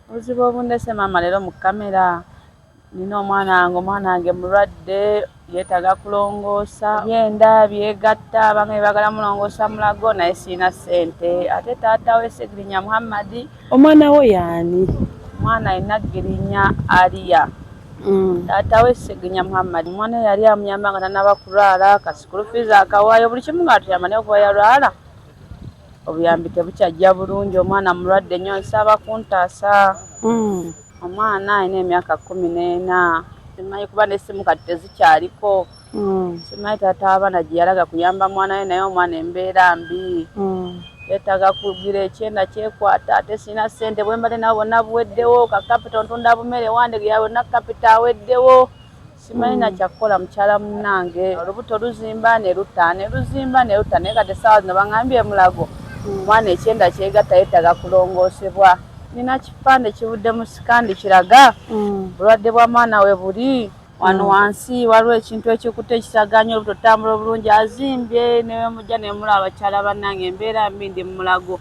Obuzibu obundese maama leero mu kamera, nina omwana wange, omwana wange mulwadde, yeetaaga kulongoosa byenda byegatta, abange baagala mulongoosa Mulago naye sirina ssente, ate taata we Ssegirinya Muhammad. Omwana wo yaani? Omwana alina Girinya Aliya. Taata we Ssegirinya Muhammad, omwana yali amuyamba nga tannaba kulwala, ka school fees akawaayo, buli kimu ng'atuyamba, naye okuva yalwala obuyambi tebukyajja bulungi. Omwana mulwadde nnyo, nsaba kuntaasa. Omwana alina emyaka 14, simanyi kuba n'essimu kati tezikyaliko. Simanyi taata w'abaana gye yalaga kuyamba mwana we, naye omwana embeera mbi. Yeetaaga kugira ekyenda kyekwata, ate sirina ssente, bwe mbadde nabo bonna buweddewo, ka capital ntunda bumere wandegeya bonna capital aweddewo. Simanyi na kyakukola mukyala munnange, olubuto luzimba ne lutta, ne luzimba ne lutta, naye kati essaawa zino baŋŋambye Mulago omwana ekyenda kyegatta, yeetaaga kulongoosebwa. Nina kipande kivudde mu scan kiraga bulwadde bwa mwana we buli wano wansi, waliwo ekintu ekikutte ekisagaanya olubuto tutambula obulungi, azimbye newemujja nemulaba. Abakyala bannange, embeera mbi, ndi Mulago,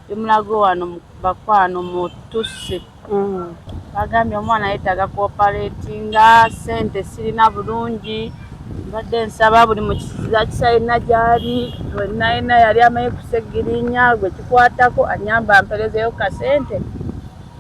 ndi Mulago wano bakwano mu Tusi. Bagambye omwana yeetaaga kuoperatinga, ssente sirina bulungi, mbadde nsaba buli mukisa yenna gy'ali, yenna yenna yali amanyi ku Ssegirinya gwe kikwatako anyamba amperezeyo kasente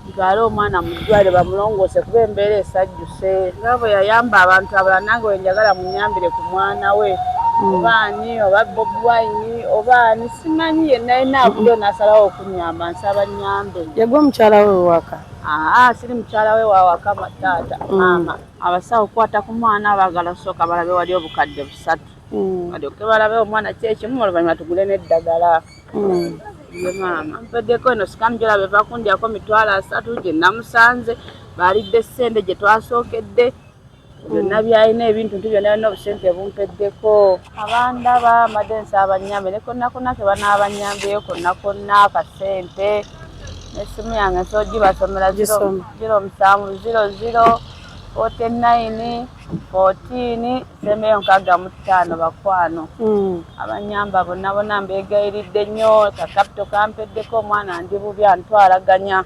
ntwale omwana mu ddwaliro bamulongoose kuba embeera esajjuse. Nga bwe yayamba abantu abalala, nange we njagala munyambire ku mwana we, oba ani, oba Bobi Wine, oba ani, simanyi, yenna yenna avuddeyo n'asalawo okunyamba, nsaba nnyambe. Yegwe mukyala we waka? Aa, siri mukyala we wawaka taata. Maama, abasawo okukwata ku mwana baagala sooka balabe wali obukadde 300 balyoke balabe omwana kyekimu, oluvannyuma tugule n'eddagala. Ye maama, mpeddeko eno scan gyolaba eva kundyako 300,000 gye namusanze, baalidde ssente gye twasookedde, byonna byalina ebintu nti byonna byonna obusente bumpeddeko. Abandaba, mbadde nsaba bannyambe ne konna konna ke banaabanyambyeyo konna konna akasente, n'essimu yange nsobola gibasomera: 0700 49 14 sembeyo 65. Bakwano abanyamba bonna bonna mbeegayiridde nnyo, ka capital kampeddeko, omwana ndi bubi, antwalaganya.